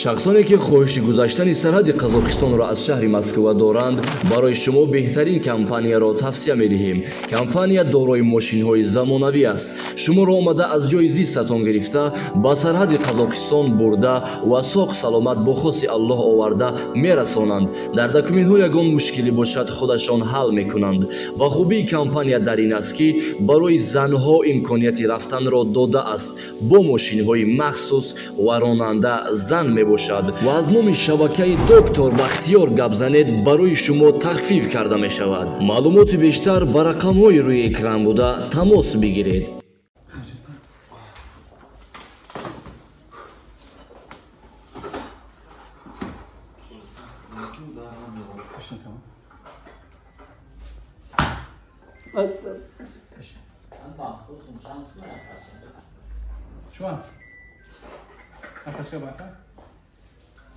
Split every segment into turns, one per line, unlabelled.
Шахсоне ки хоҳиши гузаштани сарҳади Қазоқистонро аз шаҳри Москва доранд, барои шумо беҳтарин компанияро тавсия медиҳем. Компания дорои мошинҳои замонавӣ аст. Шуморо омада аз ҷои зистатон гирифта, ба сарҳади Қазоқистон бурда ва соғ саломат бо хости Аллоҳ оварда мерасонанд. Дар документҳо ягон мушкилӣ бошад, худашон ҳал мекунанд. Ва хубии компания дар ин аст, ки барои занҳо имконияти рафтанро додааст бо мошинҳои махсус ва ронанда зан мебошад. Ва аз номи шабакаи Доктор Бахтиёр гап занед, барои шумо тахфиф карда мешавад. Маълумоти бештар ба рақамҳои рӯи экран буда тамос бигиред.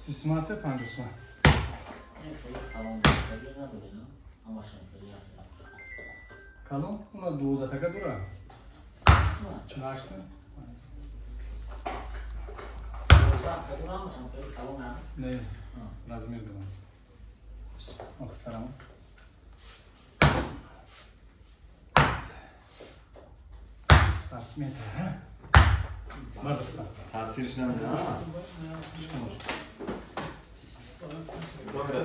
Сисмасе панҷусма. Калон? Уна дувоздаҳтака дура? 48. Не, размер дорам. Охсарам. Спортсмен, ҳа? Мардуфта.
Таъсирш намедиҳад?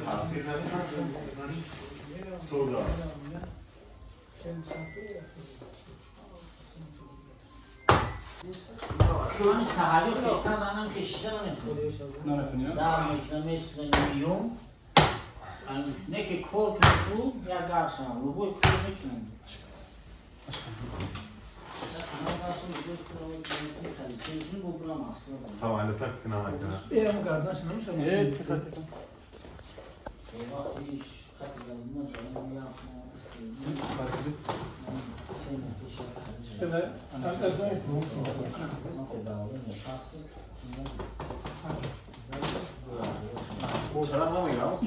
Таъсир намедиҳад? Соза.
Ман саҳари хестан анам хешида наметавонам.
Наметавонӣ?
Да, мекунам, не ки кор кунам, як гаршам, любой кор мекунам.
Самолета кунам.
Э, тихо, тихо.
Чара намегирам?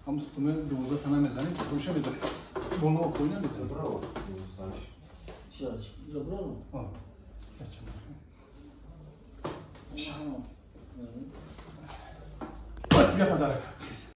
Ҳам стуме 12 тана мезанем, пойша мезанем. Боло пой намезанем.
Браво.
О, Вот тебе подарок.